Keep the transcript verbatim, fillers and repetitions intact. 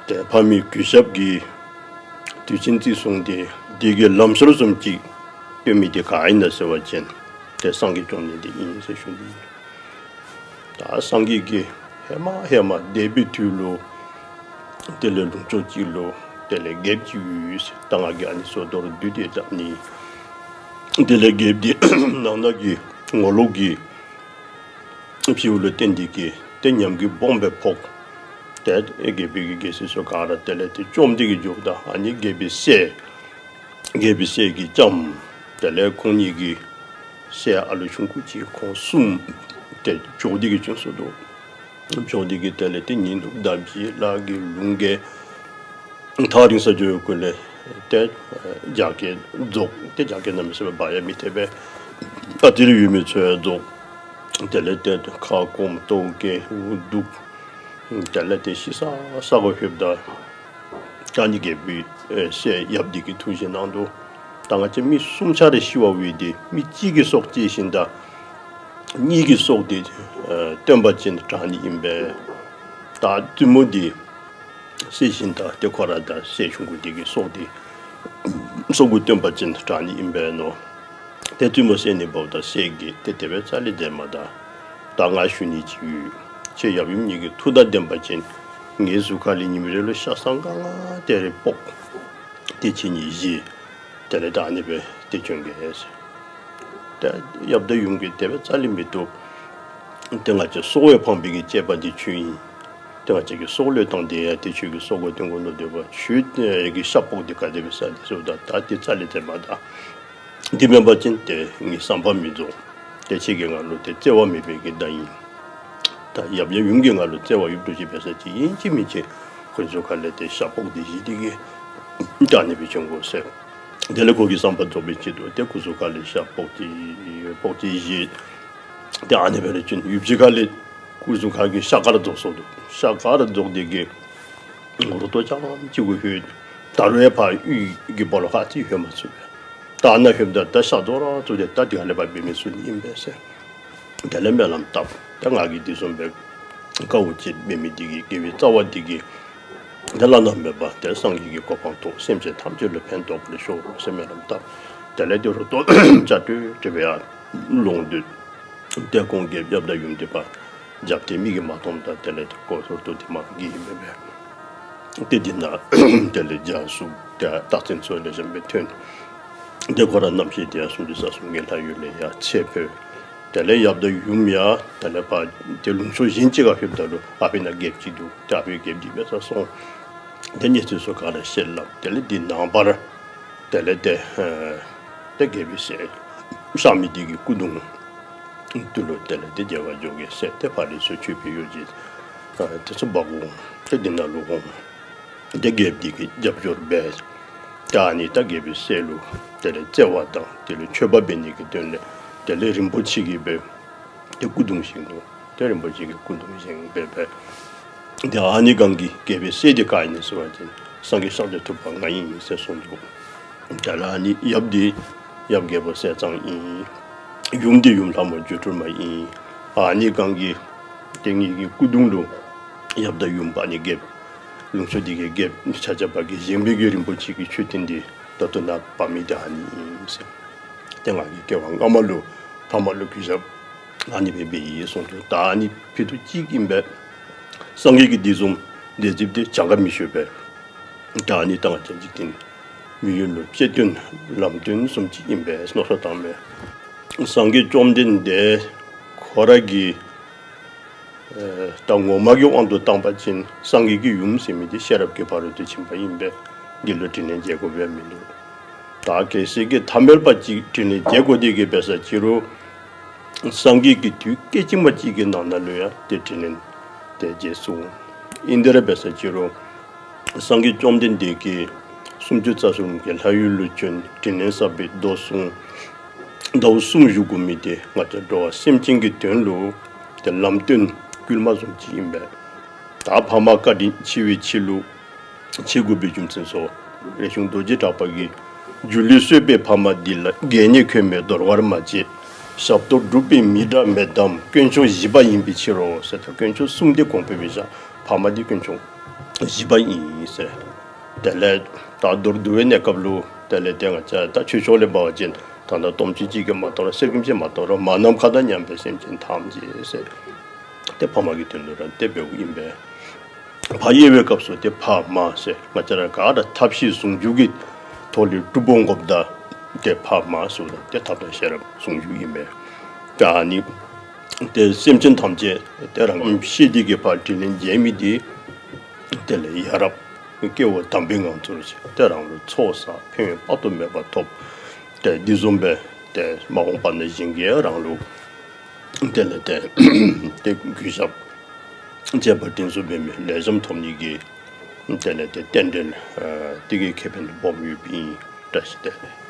ཏེ་ཕ་མའི་གུས་ཞབས་ཀྱི་དུས་ཆེན་བརྩི་སྲུང་འདི་འདི་གི་ལམ་སྲོལ་བཟུམ་ཅིག་སྟོན་མི་འདི་ག་ཨིན་ན་ཟེར་བ་ཅིན་ཏེ་སངས་རྒྱས་བཅོམ་ལྡན་འདས་ཨིན་ཟེར་ཞུ་ནི། ད་སངས་རྒྱས་ཀྱིས་ཧེ་མ་ཧེ་མ་འདས་པའི་དུས་ལུ་དེ་ལས་ལུང་ཕྱོགས་ཅིག་ལུ་དེ་ལས་རྒྱལཔོ་ཅིག་ཡོད་ཟེར། ད་ང་གིས་ཨ་ནི་ཚུ་མདོར་བསྡུས་ཏེ་སླབ་ནི། དེ་ལས་རྒྱལཔོ་འདི་ནང་ན་གི་ངོ་ལོག་གི་ཕྱི་ལུ་བརྟེན་ཏེ་གིས་ཏེ་ཉམས་ཀྱི་སྦོམ་སྦེ་ཕོག། ཏེ་ཨེ་རྒྱལ་པོའི་གི་རྒྱལ་སྲིད་ཚུ་ག་ར་དེ་ལས་ཏེ་བཅོམ་སྟེ་གིས་འགྱོཝ་ད་ཨ་ནི་རྒྱལ་པོའི་སྲས་རྒྱལ་པོའི་སྲས་ཀྱི་ལྕམ་དེ་ལས་ཁོང་གཉིས་ཀྱི་སྲས་ཨ་ལུ་ཆུང་ཀུ་ཅིག་ཁོང་གསུམ་ཏེ་བྱོག་སྟེ་གིས་བྱོན་སོ་ནུག། བྱོག་སྟེ་གིས་དེ་ལས་ཏེ་ཉི་ནུབ་ཟླ་བཞི་ལ་གི་ལུང་གི་ཐག་རིང་ས་འགྱོ་བའི་གུ་ལས་ཏེ་རྒྱ་སྐྱེགས་རྫོགས། ཏེ་རྒྱ་སྐྱེགས་གནམ་མེད་ས་མེད་འབར་ཡང་མི་ཐེག་པས། ཨ་དེ་ལས་ཡོད་མི་ཚུ་ཡང་རྫོགས། དེ་ལས་ཏེ་ཁ་སྐོམ་ལྟོཝ་བཀྱེས་འུ་སྡུག། དེ་ལས་ཏེ་ཤི་ས་ས་གོ་ལྷོདཔ་ད་ད་ཨ་ནི་རྒྱལ་པོའི་ཨེ་སྲས་ཡབ་འདི་གིས་ཐུགས་བཞེད་གནང་ནུག། ད་ང་བཅས་མི་གསུམ་ཆ་ར་ཤི་བ་འོང་སྟེ་མི་གཅིག་གི་སྲོག་བཅད་ཞིནམ་ད་གཉིས་ཀྱི་སྲོག་འདི་ཨེ་བཏོན་པ་ཅིན་དྲག་ནི་ཨིན་པས། ད་བཙུན་མོ་འདི་བསད་ཞིནམ་ད་ཏེ་ཁོ་ར་དང་སྲས་ཆུང་ཀུ་འདི་གི་སྲོག་འདི་སྲོག་གུ་བཏོན་པ་ཅིན་དྲག་ནི་ཨིན་པས་མནོ། ཏེ་བཙུན་མོ་བསད་ནི་འབདཝ་ད་སྲས་ཀྱིས་ཏེ་དེ་སྦེ་རྩ་ལས་མཛད་མ་ད། ད་ང་ཞུ་ནི་ཅིག་ཡོད། ཁྱེད་ཡབ་ཡུམ་གཉིས་ཀྱི་ཐུགས་དང་ལྡན་པ་ཅིན་ངེའི་གཟུགས་ཁ་ལས་ཉིནམ་རེ་ལུ་ཤ་སྲང་ག་ང་དེ་རེ་ཕོག། ཏེ་ཁྱེད་གཉིས་བཞེས། དེ་ལས་ད་ཨ་ནི་སྦེ་ཏེ་བྱོན་གེ་ཟེར། ཏེ་ཡབ་དང་ཡུམ་གྱིས་དེ་སྦེ་རྩ་ལས་མི་བཏུབ། ཏེ་ང་བཅས་སྲོག་འཕངས་པའི་གི་བཅས་པ་འདི་ཁྱོད་ཨིན། ཏེ་ང་བཅས་ཀྱི་སྲོག་བློས་བཏང་སྟེ་ཡང་ཏེ་ཁྱོད་ཀྱི་སྲོག་གུ་བཏོན་དགོ་མནོ་དོ་བ། ཁྱོད་ཀྱི་ཤ་ཕོག་འདི་ག་དེ་སྦེ་བཟའ་ནི་ཟེརཝ་ད་ད་ཏེ་རྩ་ལས་མཛད་མ་ད། འདི་མེན་པ་ཅིན་ཏེ་ངེའི་བསམ་པ་མི་རྫོགས། ཏེ་ཁྱེད་ཀྱིས་ང་ལུ་ཏེ་བརྩེ་བ་མེད་པའི་གི་བརྡ་ཨིན། ད་ཡབ་ཡང་ཡུམ་གྱིས་ང་ལུ་བརྩེ་བ་ཡོདཔ་འདྲཝ་ཅིག་འབད་ས་ཅིག་ཨིན་ཅི་མིན་ཅི་ཁོ་གཟུགས་ཁ་ལས་ཏེ་ཤ་ཕོག་འདི་བཞེས་ཏེ་གིས་ད་ཨ་ནི་སྦེ་བྱོན་དགོ་ཟེར། དེ་ལས་ཁོ་གི་བསམ་པ་རྫོགས་པའི་ཆེད་དུ་ཏེ་སྐུ་གཟུགས་ཁ་ལས་ཤ་ཕོག་འདི་ཕོག་འདི་བཞེས། ཏེ་ཨ་ནི་སྦེ་ར་བྱོན། ཡུདཔ་ཅིག་ཁ་ལས་སྐུ་གཟུགས་ཁ་གི་ཤ་ག་ར་རྫོགས་སོ་ནུག། ཤ་ག་ར་རྫོགས་ཏེ་གིས་རུ་ཏོ་རྐྱངམ་གཅིག་གུ་ལྷོད། ད་རུང་ཡང་ཕར་གཡུས་ཀྱི་སྦོ་ལོགས་ཁར་ཅིག་ལྷོད་མ་ཚུགས་པས། ད་ནཱ་ལྷོདཔ་ད་ད་ཤ་རྫོགས་ར་རྫོགས་ཏེ་ད་འདི་ག་ལས་ཕར་འབད་མི་ཚུགས་ནི་ཨིན་པས་ཟེར། དེ་ལས་སྨོན་ལམ་བཏབ། ད་ང་གིས་འདི་བཟུམ་སྦེ་དཀའཝ་སྤྱད་འབད་མི་འདི་གིས་དགེ་བའི་རྩ་བ་འདི་གིས་ད་བླ་ན་མེད་པ་ཏེ་སངས་རྒྱས་ཀྱི་གོ་འཕང་ཐོབ། སེམས་ཅན་ཐམས་ཅད་ལུ་ཕན་ཐོགས་པར་ཤོག་ཟེར་སྨོན་ལམ་བཏབ། དེ་ལས་ཏེ་རུ་ཏོ་རྐྱབ་སྟེ་ཏེ་སྦེ་ཡར་ལོང་སྟེ་ཏེ་ཁོང་རྒྱལཔོ་ཡབ་དང་ཡུམ་འདི་ཕར་རྒྱབ་སྟེ་མིག་གིས་མ་མཐོངམ་ད་དེ་ལས་ཏེ་ཁོ་རུ་ཏོ་འདི་མར་གི་ཨིན་མས་པས། ཏེ་འདི་ནང་དེ་ལས་རྒྱ་སུ་ཏེ་རྟགས་མཚན་ཚུ་ལེགས་ཤོམ་སྦེ་ཐོན། ཏེ་ཁོ་ར་རྣམ་ཤེས་འདི་ཡར་སུམ་ཅུ་རྩ་གསུམ་གྱི་ལྷ་ཡུལ་ལས་ཡར་ཚེ་འཕོས། དེ་ལས་ཡབ་དང་ཡུམ་ཡང་དེ་ལས་ཕར་ཏེ་ལུང་ཕྱོགས་གཞན་ཅིག་ཁར་ལྷོདཔ་ད་ལུ་ཨ་ཕི་ན་རྒྱལཔོ་ཅིག་འདུག། ཏེ་ཨ་ཕི་རྒྱལཔོ་འདི་འབད་སར་སོང་། ཏེ་གནས་ཚུལ་ཚུ་ག་ར་བཤད་སླབ། དེ་ལས་འདི་ནངས་པར་དེ་ལས་ཏེ་ཨེ་ཏེ་རྒྱལ་པོའི་སྲས་གཤགས་མི་འདི་གི་སྐུ་གདུང་དེ་ལུ་དེ་ལས་ཏེ་མཇལ་བར་འགྱོ་གེ་ཟེར། ཏེ་ཕར་ལས་ཚུར་མཆོད་པའི་ཡོ་བྱད་ཨ་དེ་ཚུ་འབག་འོང་། ཏེ་འདི་ནང་ལུ་འོང་། ཏེ་རྒྱལཔོ་འདི་གིས་རྒྱབ་སྐྱོར་འབད། ཏེ་ཨ་ནི་ད་རྒྱལ་པོའི་སྲས་ལུ་དེ་ལས་བརྩེ་བ་དང་དེ་ལས་མཆོད་པ་འབད་ནི་གི་དོན་ལས་དེ་ལས་རིན་པོ་ཆེ་གི་སྦེ་ཏེ་སྐུ་གདུང་བཞེངས་ནུག། ཏེ་རིན་པོ་ཆེ་གི་སྐུ་གདུང་བཞེངས་སྦེ་སྦེ། ཏེ་ཨ་ནི་སྒང་གི་རྒྱལ་པོའི་སྲས་འདི་ག་ཨིན་ན་ཟེར་བ་ཅིན་སངས་རྒྱས་ཤཱཀྱ་ཐུབ་པ་ང་ཨིན་ཟེར་གསུངས་འདུག། ཏེ་ཨ་ནི་ཡབ་འདི་ཡབ་རྒྱལ་པོ་ཟས་གཙང་ཨིན། ཡུམ་འདི་ཡུམ་ལྷ་མོ་སྒྱུ་འཕྲུལ་མ་ཨིན། ཨ་ནི་སྒང་གི་ཏེ་ངེ་གི་སྐུ་གདུང་ལུ་ཡབ་དང་ཡུམ་ཨ་ནི་རྒྱལཔོ་ལུང་ཕྱོགས་འདི་གི་རྒྱལཔོ་ཆ་ཁྱབ་ཀྱིས་བཞེངས་པའི་གི་རིན་པོ་ཆེ་གི་མཆོད་རྟེན་འདི་ད་ལྟོ་ནཱ་འབག་མི་འདི་ཨ་ནི་ཨིན་ཟེར། ཏེ་ང་གིས་སྐྱེ་བ་སྔ་མ་ལུ་ཕ་མ་ལུ་གུས་ཞབས་ཨ་ནི་སྦེ་འབད་ཡི་གསུངས་འདུག། ད་ཨ་ནི་ཕུད་རྡོག་གཅིག་ཨིན་པས། སངས་རྒྱས་ཀྱིས་འདི་བཟུམ་ལས་རྩིསཔ་འདི་གྱངས་ཁ་མི་ཤོང་པས། ད་ཨ་ནི་ད་ང་བཅས་འཇིག་རྟེན་མི་ཡུལ་ལུ་སྤྱི་དོན་ལམ་སྟོན་བཟུམ་ཅིག་ཨིན་པས་མནོ་བསམ་བཏངམ་མས། སངས་རྒྱས་བཅོམ་ལྡན་འདས་ཁོ་ར་གི་ཨེ་ད་ངོ་མ་གི་དབང་དུ་བཏང་པ་ཅིན་སངས་རྒྱས་ཀྱི་ཡུམ་ཟེར་མི་འདི་ཤེས་རབ་ཀྱི་ཕ་རོལ་ཏུ་ཕྱིན་པ་ཨིན་པས། འདི་ལུ་དྲིན་ལན་འཇལ་དགོཔ་ཡང་མིན་འདུག། ད་གལ་སྲིད་ཀྱི་ཐ་མལ་པ་ཅིག་དྲིན་ལན་འཇལ་དགོ་དེ་གི་འབད་ས་ཅི་རུང་སངས་རྒྱས་ཀྱིས་དུས་སྐད་ཅིག་མ་གཅིག་གི་ནང་ན་ལུ་ཡང་ཏེ་དྲིན་ལན་ཏེ་འཇལ་ཚུགས། ཨིན་དེ་ར་འབད་ས་ཅི་རུང་སངས་རྒྱས་བཅོམ་ལྡན་འདས་ཀྱིས་སུམ་ཅུ་རྩ་གསུམ་གྱི་ལྷ་ཡུལ་ལུ་བྱོན་དྲིན་ལན་བསབ་པའི་མདོ་གསུངས། ཟླཝ་གསུམ་བཞུགས་དགོ་མི་འདི་ང་བཅས་འགྲོ་བ་སེམས་ཅན་གྱི་དོན་ལུ་ཏེ་ལམ་སྟོན་བསྐུལ་མ་བཟུམ་ཅིག་ཨིན་པས། ད་ཕ་མ་བཀའ་དྲིན་ཆེ་བའི་ཕྱིར་ལུ་བྱེད་དགོ་པའི་རྒྱུ་མཚན་ཚུ་རས་ཆུང་རྡོ་རྗེ་གྲགས་པ་གིས་སྒྱུ་ལུས་གསོད་པའི་ཕ་མ་འདི་ལ་གད་སྙིགས་ཁོལ་མའི་དོར་བར་མ་བྱེད། ཞབས་ཏོག་སྒྲུབ་པའི་མི་དགྲ་མེད་དམ། དཀོན་མཆོག་བཞི་པ་ཡིན་པའི་ཕྱིར་རོ་ཟེར། ད་དཀོན་མཆོག་གསུམ་འདི་གོང་འཕེལ་བའི་ཕྱིར། ཕ་མ་འདི་དཀོན་མཆོག་ བཞི་པ་ཨིན་ཟེར། དེ་ལས་ད་མདོར་བསྡུ་བའི་གནས་སྐབས་ལུ་དེ་ལས་ཏེ་ང་བཅས་ད་ཆོས་ཕྱོགས་ལས་འབད་བ་ཅིན་ད་ལྟོ་སྟོབས་ཆེན་གཅིག་གིས་མ་དོ་རུང་གསེར་སྐྱེམས་ཅིག་མ་དོ་རུང་མ་ནམ་མཁའ་དང་མཉམ་པའི་སེམས་ཅན་ཐམས་ཅད་ཟེར། ཏེ་ཕ་མ་གི་དོན་དུ་ར་ཏེ་འབདཝ་ཨིན་པས། ཕ་དབྱེ་བའི་སྐབས་སུ་ཏེ་ཕ་མ་ཟེར་ང་བཅས་ར་ག་ར་ཐབས་ཤེས་ཟུང་འཇུག་གི་ཐོག་ལས་སྒྲུབ་འོང་དགོཔ་ད་ཏེ་ཕ་མ་ཟེརཝ་ད་ཏེ་ཐབས་དང་ཤེས་རབ་ཟུང་འཇུག་ཨིན་པས། ད་ཨ་ནི་ཏེ་སེམས་ཅན་ཐམས་ཅད་ཏེ་རང་ཤེས་འདི་གིས་ཕར་དྲིན་ལན་འཇལ་མི་འདི་དེ་ལས་ཡ་རབས་སྐྱེ་བོ་དམ་པའི་ངང་ཚུལ་ཟེར་ཏེ་རང་ལུ་ཚོགས་བསགས་ཕན་ཡོན་དཔག་ཏུ་མེད་པ་ཐོབ། ཏེ་འདི་བཟུམ་སྦེ་ཏེ་མ་འོངས་པ་ན་གཞན་གྱིས་རང་ལུ་དེ་ལས་ཏེ་ཏེ་གུས་ཞབས་བཅས་པ་དྲིན་གཟོ་འབད་མི་ལེགས་ཤོམ་ཐོབ་ནི་གི་དེ་ལས་ཏེ་རྟེན་འབྲེལ་ཨ་དེ་གི་ཁེ་ཕན་སྦོམ་ཡོདཔ་ཨིན། བཀྲ་ཤིས་བདེ་ལེགས།